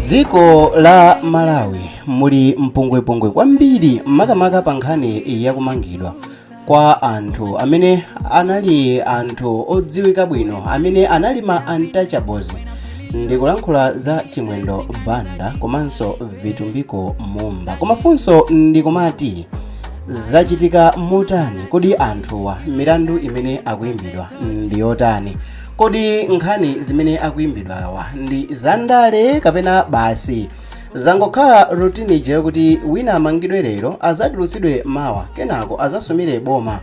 Dziko la Malawi muli mpungwepungwe kwambiri, makamaka pa nkhani yakumangidwa kwa anthu amene anali anthu odziwika bwino, amene anali ma untouchables. Ndikulankhula za Chimwendo Banda komanso Vitumbiko Mumba. Koma funso ndikumati, zachitika motani? Kodi anthuwa milandu imene akuimbidwa ndi yotani? Kodi nkhani zimene akuimbidwawa ndi zandale kapena basi zangokhala routine ija yokuti wina amangidwe lero, azatulutsidwe mawa, kenako azasumire boma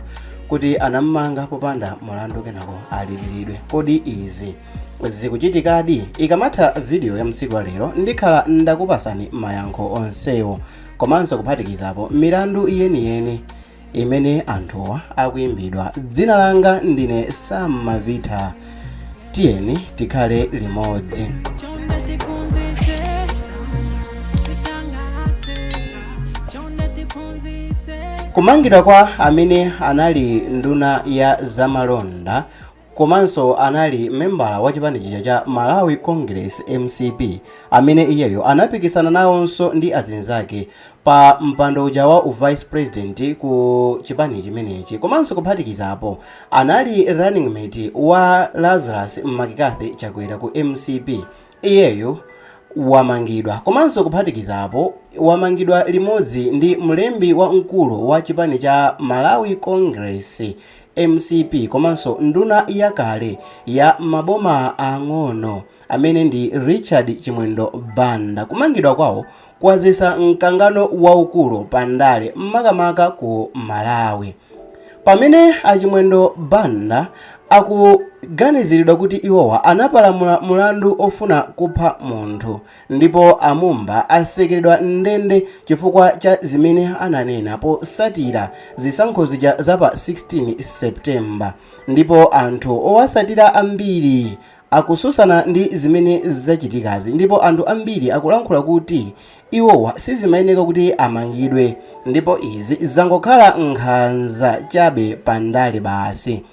kuti anammanga popanda mulandu, kenako alipiridwe? Kodi izi zikuchitikadi? Ikamatha video ya msiku wa lero, ndikhala ndakupasani mayankho onsewo, komanso kuphatikizapo milandu yeniyeni imene anthuwa akuimbidwa. Dzina langa ndine Sam Mavita, tiyeni tikhale limodzi. Chonde tiphunzitse, tisangalatse. Chonde tiphunzitse. Kumangidwa kwa amene anali nduna ya zamalonda komanso anali membala wa chipani chija cha Malawi Congress, MCP, amene iyeyo anapikisana nawonso ndi azinzake pa mpando uja wa vice president ku chipani chimenechi, komanso kuphatikizapo anali running mate wa Lazarus McCarthy Chakwera ku MCP, iyeyo wamangidwa. Komanso kuphatikizapo wamangidwa limodzi ndi mlembi wa mkulu wa chipani cha Malawi Congress, MCP, komanso nduna yakale ya maboma ang'ono amene ndi Richard Chimwendo Banda. Kumangidwa kwawo kwadzetsa mkangano waukulu pandale, makamaka ku Malawi, pamene Achimwendo Banda akuganiziridwa kuti iwowa anapalamula mulandu ofuna kupha munthu, ndipo Amumba atsekeredwa ndende chifukwa cha zimene ananena posatira zisankho zija za pa 16 September. Ndipo anthu owasatira ambiri akususana ndi zimene zachitikazi, ndipo anthu ambiri akulankhula kuti iwowa sizimayeneka kuti amangidwe, ndipo izi zangokhala nkhanza chabe pandale basi.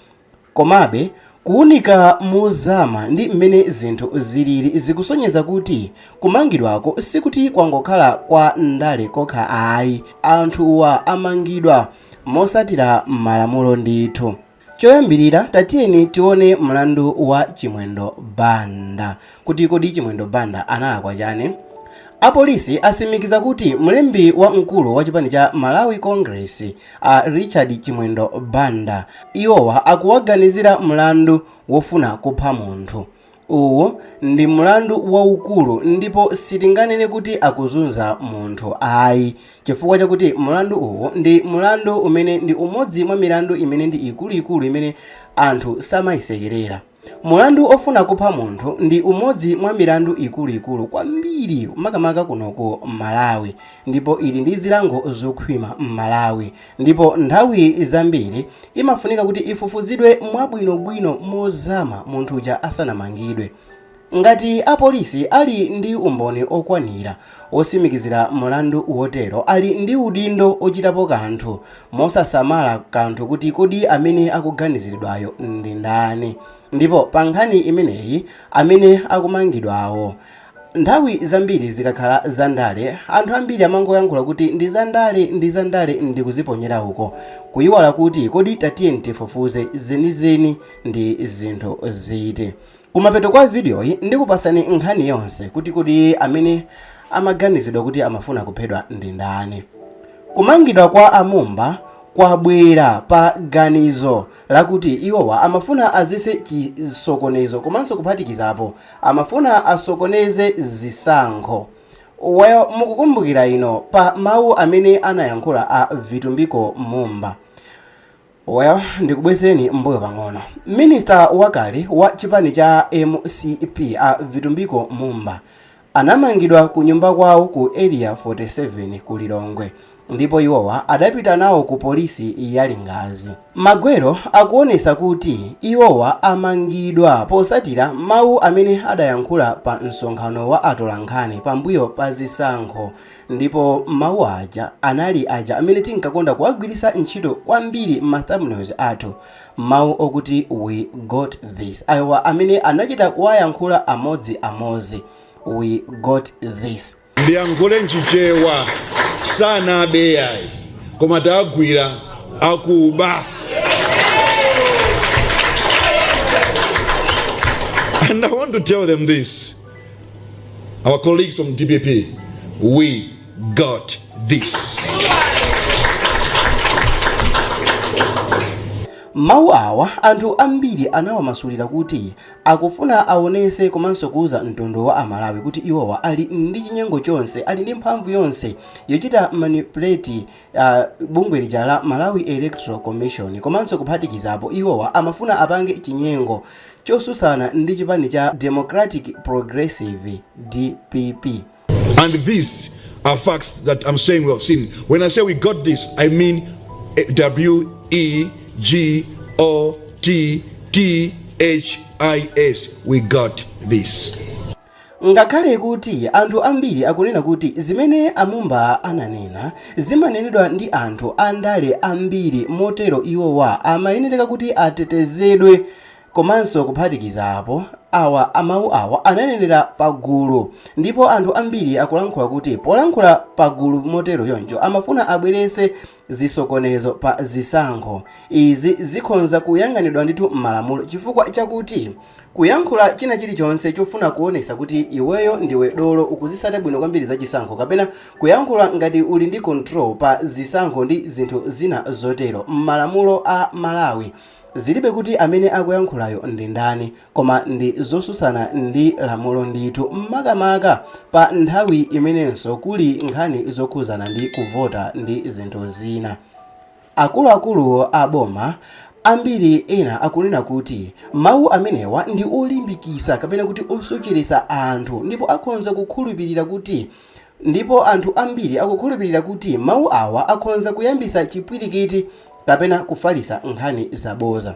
Komabe kuwunika mozama ndi mmene zinthu zilili zikusonyeza kuti kumangidwako sikuti kwangokhala kwa ndale kokha ayi, anthuwa amangidwa mosatira malamulo ndithu. Choyambirira, tatiyeni tione mlandu wa Chimwendo Banda, kuti kodi Chimwendo Banda analakwa chani? Apolisi asimikiza kuti mlembi wa mkulu wa chipani cha Malawi Congress, a Richard Chimwendo Banda, iwowa akuwaganizira mlandu wofuna kupha munthu. Uwu ndi mlandu waukulu, ndipo sitinganene kuti akuzunza munthu ayi, chifukwa chakuti mlandu uwu ndi mlandu umene ndi umodzi mwa milandu imene ndi ikuluikulu imene anthu samayisekerera. Mulandu ofuna kupha munthu ndi umodzi mwa milandu ikuluikulu kwambiri, makamaka kuno ku Malawi, ndipo ili ndi zilango zokhwima m'Malawi, ndipo nthawi zambiri imafunika kuti ifufuzidwe mwabwinobwino mozama munthu uja asanamangidwe. Ngati apolisi ali ndi umboni okwanira osimikizira mlandu wotero, ali ndi udindo ochitapo kanthu mosasamala kanthu kuti kodi amene akuganiziridwayo ndi ndani. Ndipo pa nkhani imeneyi, amene akumangidwawo, nthawi zambiri zikakhala zandale, anthu ambiri amangoyankhula kuti ndi zandale, ndi zandale, ndi kuziponyera uko, kuyiwala kuti kodi tatiye tifufuze zenizeni ndi zinthu ziti. Kumapeto kwa videoyi ndikupasani nkhani yonse kuti kodi amene amaganizidwa kuti amafuna kuphedwa ndi ndani. Kumangidwa kwa Amumba kwabwera pa ganizo lakuti iwowa amafuna azise chisokonezo, komanso kuphatikizapo amafuna asokoneze zisankho. Well, mukukumbukira ino pa mawu amene anayankhula a Vitumbiko Mumba. Well, ndikubwezeni mbuyo pang'ono. Minista wakale wa chipani cha MCP, a Vitumbiko Mumba, anamangidwa ku nyumba kwawo ku Area 47 ku Lilongwe, ndipo iwowa adapita nawo ku polisi ya Lingazi. Magwero akuonesa kuti iwowa amangidwa posatira mawu amene adayankhula pa msonkhano wa atolankhani pambuyo pa zisankho, ndipo mawu aja anali aja amene tinkakonda kuwagwiritsa ntchito kwambiri ma thumbnails athu, mawu okuti "We got this", awa amene anachita kuwayankhula amodziamodzi. We got this. Ndiyankhule mChichewa, sanabe yayi, koma tagwira akuba. And I want to tell them this, our colleagues from DPP, we got this. Mawu awa anthu ambiri anawamasulira kuti akufuna aonese komanso kuuza mtundu wa Amalawi kuti iwowa ali ndi chinyengo chonse, ali ndi mphamvu yonse yochita manipulate bungwe lija la Malawi Electoral Commission, komanso kuphatikizapo iwowa amafuna apange chinyengo chosusana ndi chipani cha Democratic Progressive, DPP. And these are facts that I'm saying we have seen. When I say we got this, I mean W E G O T T H I S. We got this. Ngakhale kuti anthu ambiri akunena kuti zimene amumba ananena zimanenedwa ndi anthu andale ambiri, motero iwowa amayenereka kuti atetezedwe, komanso kuphatikiza apo awa amawu awa ananenera pagulu, ndipo anthu ambiri akulankhula kuti polankhula pagulu motero choncho amafuna abwerese zisokonezo pa zisankho. Izi zikhonza kuyang'anidwa ndithu m'malamulo, chifukwa chakuti kuyankhula china chilichonse chofuna kuonesa kuti iweyo ndiwe dolo, ukuzisata bwino kwambiri za chisankho, kapena kuyankhula ngati uli ndi control pa zisankho ndi zinthu zina zotero, m'malamulo a Malawi zilibe kuti amene akuyankhulayo ndi ndani, koma ndi zosusana ndi lamulo ndithu, makamaka pa nthawi imenenso kuli nkhani zokhuzana ndi kuvota ndi zinthu zina. Akuluakulu a boma ambiri ena akunena kuti mawu amenewa ndi olimbikisa kapena kuti osocheresa anthu, ndipo akhonza kukhulupirira kuti ndipo anthu ambiri akukhulupirira kuti mawu awa akhonza kuyambisa chipwirikiti kapena kufalisa nkhani zaboza.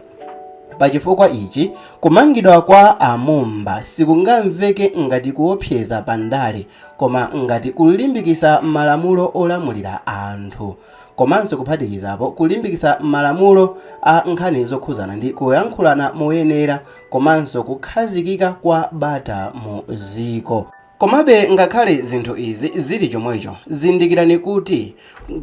Pachifukwa ichi, kumangidwa kwa amumba sikungamveke ngati kuopseza pandale, koma ngati kulimbikisa malamulo olamulira anthu, komanso kuphatikizapo kulimbikisa malamulo a nkhani zokhuzana ndi kuyankhulana moyenera komanso kukhazikika kwa bata mu ziko. Komabe ngakhale zinthu izi zili chomwecho, zindikirani kuti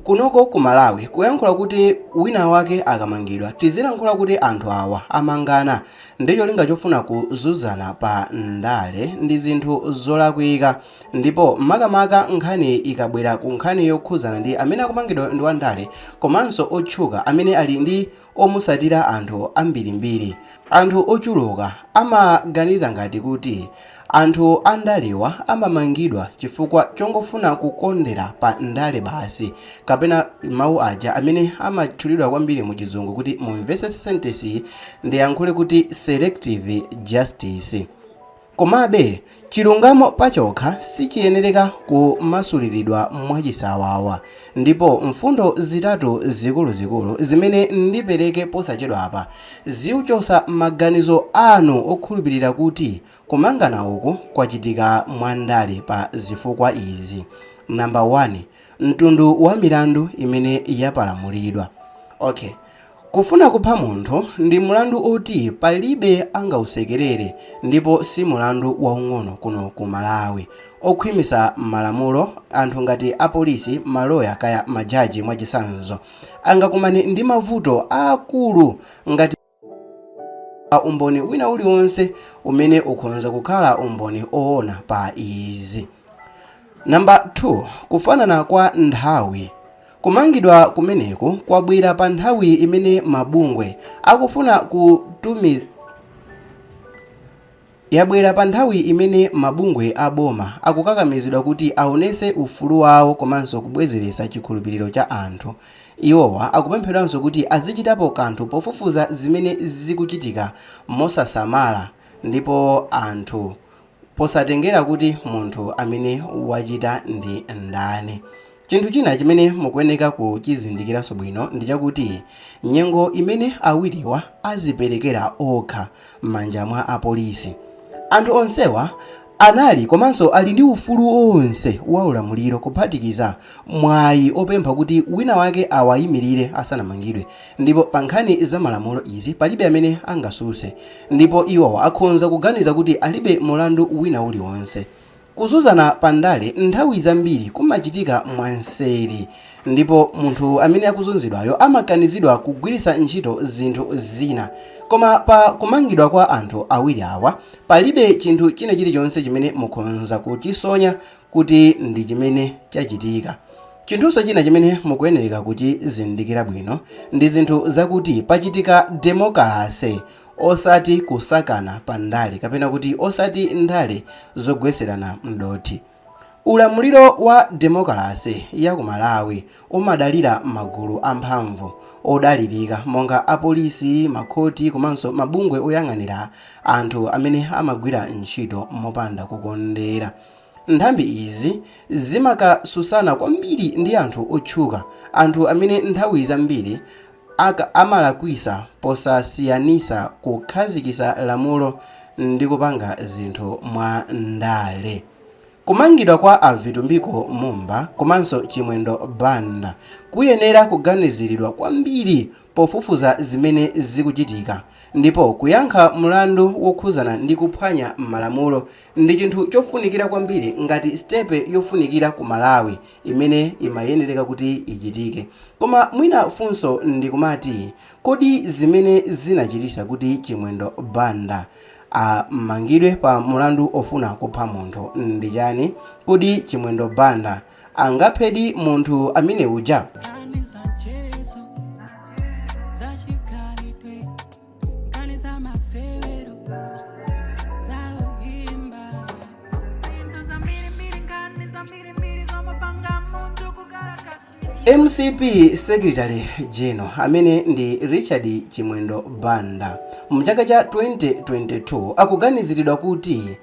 kunoko ku Malawi kuyankhula kuti wina wake akamangidwa tizilankhula kuti anthu awa amangana ndi cholinga chofuna kuzuzana pa ndale ndi zinthu zolakwika, ndipo makamaka nkhani ikabwera ku nkhani yokhuzana ndi amene akumangidwa ndi wandale komanso otchuka amene ali ndi omusatira anthu ambirimbiri. Anthu ochuluka amaganiza ngati kuti anthu andalewa amamangidwa chifukwa chongofuna kukondera pa ndale basi, kapena mawu aja amene amatchulidwa kwambiri mu Chizungu, kuti mumvesese sentence ndiyankhule kuti selective justice. Komabe chilungamo pachokha sichiyenereka kumasuliridwa mwachisawawa, ndipo mfundo zitatu zikuluzikulu zimene ndipereke posachedwapa ziuchosa maganizo anu okhulupirira kuti kumangana uku kwachitika mwandale pa zifukwa izi. Namba 1, mtundu wa milandu imene yapalamulidwa. Okay, kufuna kupha munthu ndi mulandu oti palibe angausekerere, ndipo si mulandu waung'ono kuno ku Malawi. Okhwimisa malamulo, anthu ngati apolisi, maloya kaya majaji mwachisanzo, angakumane ndi mavuto aakulu ngati umboni wina uliwonse umene ukhonza kukhala umboni oona pa izi. Namba 2, kufanana kwa nthawi. Kumangidwa kumeneku kwabwera pa nthawi imene mabungwe akufuna kutumi yabwera pa nthawi imene mabungwe a boma akukakamizidwa kuti aonese ufulu wawo komanso kubwezeretsa chikhulupiriro cha anthu. Iwowa akupemphedwanso kuti azichitapo kanthu pofufuza zimene zikuchitika mosasamala ndipo anthu, posatengera kuti munthu amene wachita ndi ndani. Chinthu china chimene mukuyeneka kuchizindikiranso bwino ndi chakuti nyengo imene awiriwa aziperekera okha m'manja mwa apolisi, anthu onsewa anali komanso ali ndi ufulu onse wa ulamuliro, kuphatikiza mwayi opempha kuti wina wake awayimirire asanamangidwe, ndipo pa nkhani za malamulo izi palibe amene angasuse, ndipo iwowa akhonza kuganiza kuti alibe mulandu wina uliwonse. Kuzuzana pa ndale nthawi zambiri kumachitika mwanseri, ndipo munthu amene akuzunzidwayo amakanizidwa kugwiritsa ntchito zinthu zina. Koma pa kumangidwa kwa anthu awiri awa, palibe chinthu china chilichonse chimene mukhonza kuchisonya kuti ndi chimene chachitika. Chinthunso china chimene mukuyenereka kuchizindikira bwino ndi zinthu zakuti pachitika demokalase, osati kusakana pa ndale kapena kuti osati ndale zogweserana mdothi. Ulamuliro wa demokalase ya ku Malawi umadalira magulu amphamvu odalirika monga apolisi, makhoti komanso mabungwe oyang'anira anthu amene amagwira ntchito mopanda kukondera. Nthambi izi zimakasusana kwambiri ndi anthu otchuka, anthu amene nthawi zambiri amalakwisa posasiyanisa kukhazikisa lamulo ndi kupanga zinthu mwa ndale. Kumangidwa kwa a Vitumbiko Mumba komanso Chimwendo Banda kuyenera kuganiziridwa kwambiri pofufuza zimene zikuchitika, ndipo kuyankha mlandu wokhuzana ndi kuphwanya malamulo ndi chinthu chofunikira kwambiri ngati sitepe yofunikira ku Malawi imene imayenereka kuti ichitike. Koma mwina funso ndikumati, kodi zimene zinachitisa kuti Chimwendo Banda amangidwe pa mulandu ofuna kupha munthu ndi chani? Kodi Chimwendo Banda angaphedi munthu amene uja? Nkhani za mchezo, za chikhalidwe, nkhani za masewero, za oyimba, zinthu zambirimbiri, nkhani zambirimbiri zomapanga munthu kukhala kasi. MCP Secretary General amene ndi Richard Chimwendo Banda mchaka cha 2022 akuganiziridwa kuti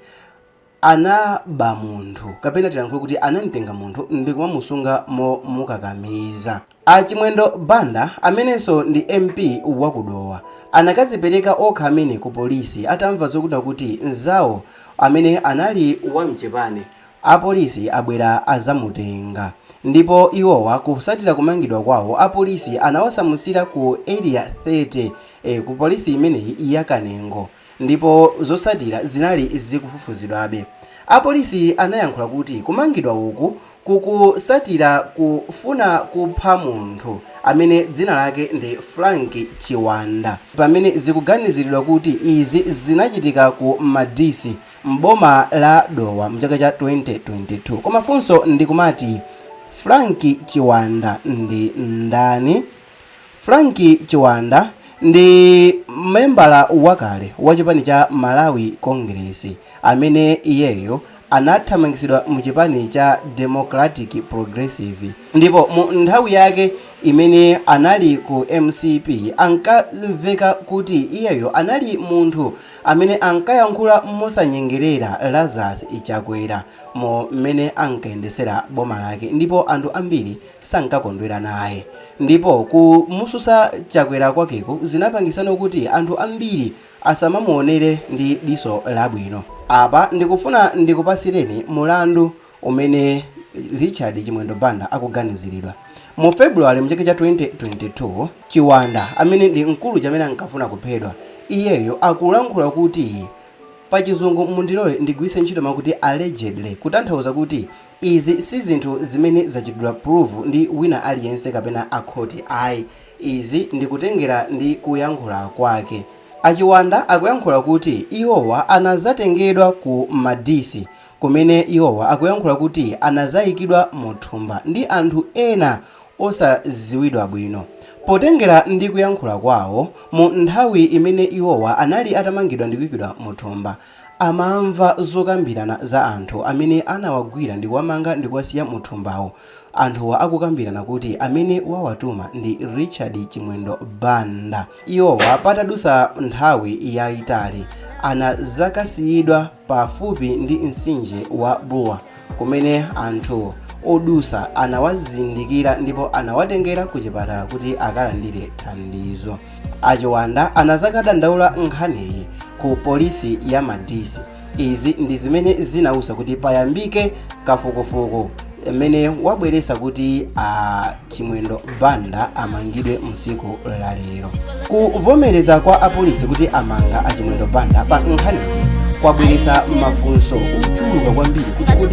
anaba munthu, kapena tilankhule kuti anamtenga munthu ndi kumamusunga momukakamiza. A Chimwendo Banda, amenenso ndi MP wakudowa, anakazipereka okha amene ku polisi atamva zokuti kuti nzawo amene anali wamchipani apolisi abwera azamutenga. Ndipo iwowa kusatira kumangidwa kwawo, apolisi anawasamusira ku Area 30, ku polisi imeneyi ya Kanengo, ndipo zosatira zinali zikufufuzidwabe. Apolisi anayankhula kuti kumangidwa uku kukusatira kufuna kupha munthu amene dzina lake ndi Frank Chiwanda, pamene zikuganiziridwa kuti izi zinachitika ku Madisi mboma la Dowa mchaka cha 2022. Koma funso ndikumati, Frank Chiwanda ndi ndani? Frank Chiwanda ndi membala wakale wa chipani cha Malawi Congress amene iyeyo anathamangitsidwa mu chipani cha Democratic Progressive, ndipo mu nthawi yake imene anali ku MCP ankamveka kuti iyeyo anali munthu amene ankayankhula mosanyengerera Lazarus Chakwera mu mmene ankayendesera boma lake, ndipo anthu ambiri sankakondwera naye. Ndipo kumususa Chakwera kwakeko zinapangisano kuti anthu ambiri asamamuonere ndi diso labwino. Apa ndikufuna ndikupasireni mulandu umene Richard Chimwendo Banda akuganiziridwa. Mu February mchaka cha 2022, Chiwanda amene ndi mkulu chamene ankafuna kuphedwa, iyeyo akulankhula kuti, pachizungu mundilole ndigwiritse ntchito makuti allegedly, kutanthauza kuti izi si zinthu zimene zachitidwa prove ndi wina aliyense kapena akhoti ayi, izi ndikutengera ndi kuyankhula kwake. Achiwanda akuyankhula kuti iwowa anazatengedwa ku Madisi, kumene iwowa akuyankhula kuti anazayikidwa muthumba ndi anthu ena osaziwidwa bwino. Potengera ndi kuyankhula kwawo, mu nthawi imene iwowa anali atamangidwa ndi kuyikidwa muthumba, amamva zokambirana za anthu amene anawagwira ndi kuwamanga ndi kuwasiya muthumbawo. Anthuwa akukambirana kuti amene wawatuma ndi Richard Chimwendo Banda. Iwowa patadusa nthawi yayitali anazakasiyidwa pafupi ndi mtsinje wa Buwa, kumene anthu odusa anawazindikira ndipo anawatengera ku chipatala kuti akalandire thandizo. Achiwanda anazakadandaula nkhaniyi ku polisi ya Madisi. Izi ndi zimene zinausa kuti payambike kafukufuku amene wabweresa kuti a Chimwendo Banda amangidwe msiku la lero. Kuvomereza kwa apolisi kuti amanga a Chimwendo Banda pa nkhaniyi kwabweresa mafunso ochuluka kwambiri kuti kodi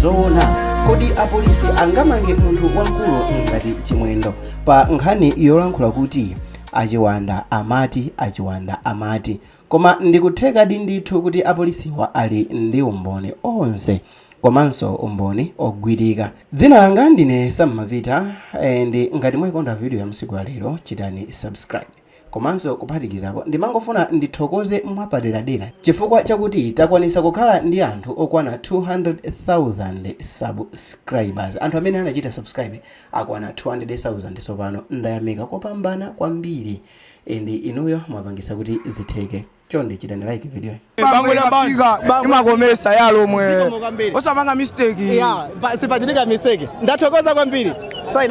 Zoona, kodi apolisi angamange munthu wamkulu ngati Chimwendo pa nkhani yolankhula kuti achiwanda amati, achiwanda amati? Koma ndikuthekadi ndithu kuti apolisiwa ali ndi umboni onse komanso umboni ogwirika. Dzina langa ndine Sammavita, ndi ngati mwayikonda video ya msiku la lero, chitani subscribe. Komanso kuphatikizapo, ndimangofuna ndithokoze mwapaderadera chifukwa chakuti takwanisa kukhala ndi anthu okwana 200,000 subscribers. Anthu amene anachita subscribe akwana 200,000 tsopano. Ndayamika kopambana kwambiri, ndi inuyo mwapangisa kuti zitheke. Chonde chitani like video. Bangwe la Imakomesa yalomwe. Zikomo kwambiri. Osapanga mistake. Ya, sipachitika mistake. Ndathokoza kwambiri. Sign.